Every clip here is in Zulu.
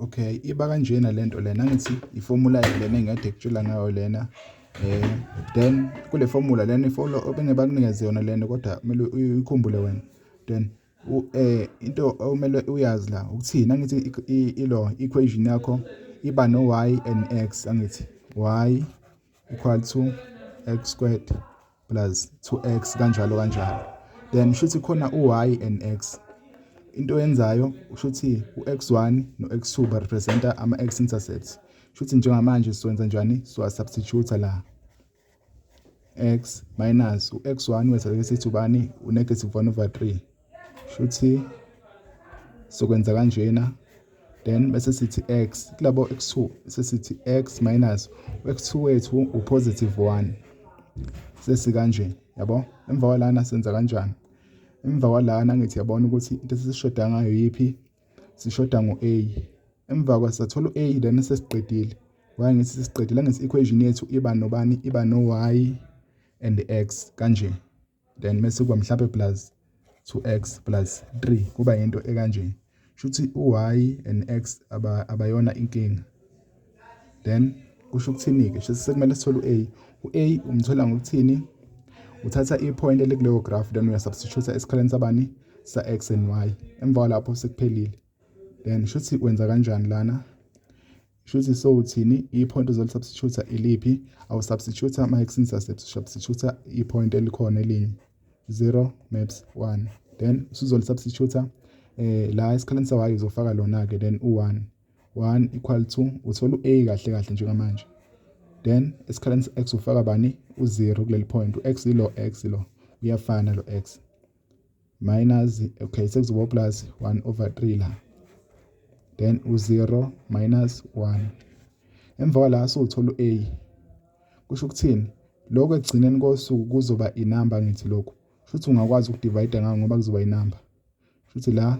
Okay, iba kanjena lento lena, angithi i-formula lena engikade kutshela ngayo lena. Then kule formula lena, i-formula obenge bakunikeze yona lena, kodwa kumele uyikhumbule wena. Then into okumele uyazi la ukuthini, angithi ilo equation yakho iba no y and x, angithi y equal to x squared plus 2x kanjalo kanjalo. Then shuthi khona u-y and x. Into oyenzayo ushuthi u-x1 no-x2 ba representa ama-x intercepts. Shuthi njengamanje siwenza njani? Siwa substitute la x minus u-x1 wethu, ake sithi ubani? U-negative 1 over 3. Shuthi sokwenza kanjena, then bese sithi x kulabo x2, bese sithi x minus u-x2 wethu u-positive 1, sesikanje, yabo. Emva kwalana senza kanjani? Emva kwalana ngithi yabona ukuthi into esishoda ngayo yipi? Sishoda ngo-a. Emva kwasathola u-a, then sesiqedile. Why ngithi sesiqedile? Angithi equation yethu iba nobani? Iba no-y and x kanje, then mase kuba mhlawumbe plus 2x plus 3, kuba into ekanje. Shuthi u-y and x abayona inkinga. Then kusho ukuthini-ke? Shuthi sekumele sithole u-a. U-a umthola ngokuthini? Uthatha i-point elikuleyo graph, then uyasubstitute esikhaleni sabani? Sa-x and y. Emva kwalapho sekuphelile. Then shuthi wenza kanjani lana? Shuthi sowuthini? I-point ozolisubstitute iliphi? Awusubstitute ama-x intercept, usubstitute i-point elikhona elinye, 0 maps 1, then usuzolisubstitute la esikhaleni sa-y, uzofaka lona-ke then u-1, 1 equal to, uthola u-a kahle kahle njengamanje. Then esikhaleni sa-x ufaka bani? U-0 kuleli point. U-x ilo, x lo uyafana lo x minus, okay, sekuzoba plus 1 over 3 la, then u-0 minus 1. Emva kwala sowuthola u-a. Kusho ukuthini lokho? Ekugcineni kosuku kuzoba inamba. Ngithi lokhu shuthi ungakwazi ukudivide ngayo ngoba kuzoba inamba. Shuthi la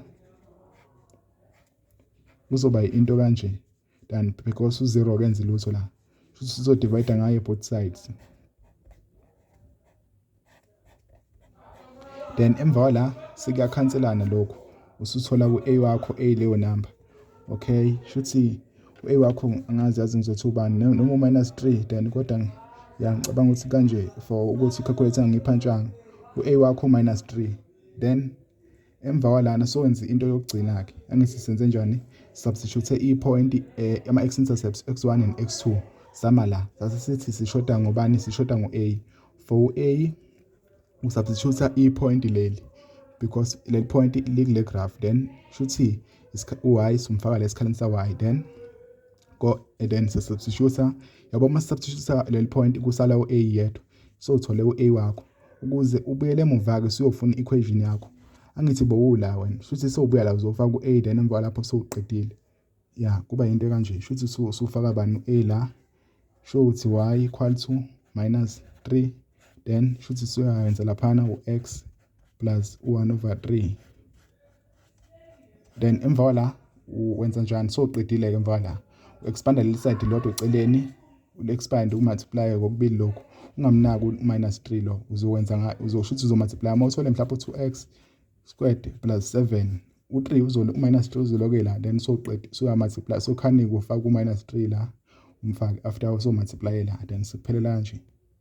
kuzoba into kanje, then because u-0 akenzi lutho la, shuthi sizodivide ngayo both sides. Then emva kwala sekuyakhanselana lokhu, usuthola ku-a wakho, a leyo number. Okay, shuthi u-a wakho angazi, yazi ngizothi ubani, noma u-minus 3 then, kodwa ya, ngicabanga ukuthi kanje for ukuthi i-calculator ngiyiphantshanga, u-a wakho minus 3. Then emva kwalana sowenza into yokugcina-ke. Angithi senze njani? Substitute i-point, ama-x intercepts x1 and x2, sama la sase sithi sishoda ngobani? Sishoda ngo-a. For u-a usubstitute i-point leli because leli point likule graph. Then shuthi u-y sumfaka lesikhaleni sa-y, then go, then sisubstitute, yabo. Uma substitute leli point kusala u-a yedwa, so uthole u-a wakho. Ukuze ubuyele emuva-ke suyofuna i-equation yakho, angithi bowula wena, shuthi sewubuya la uzofaka u-a, then emva lapho sewuqedile. Ya, kuba into kanje. Shuthi usufaka bani? U-a la. Sho ukuthi y equal to minus 3, then shuthi suyayenza laphana u-x plus u-1 over 3. Then emva kwala wenza njani? So uqedile-ke. Emva kwala u-expanda leli side lodwa eceleni, ul-expand, umultiply kokubili lokhu, ungamnaki u-minus 3 lo. Uzokwenza, uzosho ukuthi uzomultiply uma uthole mhlawumbe u-2x squared plus 7, u-3 uzolo, u-minus 3 uzoloke la, then soqeda suyamultiply, sokhanika ufaka u-minus 3 la, umfake after so multiply la, then sekuphelela kanje.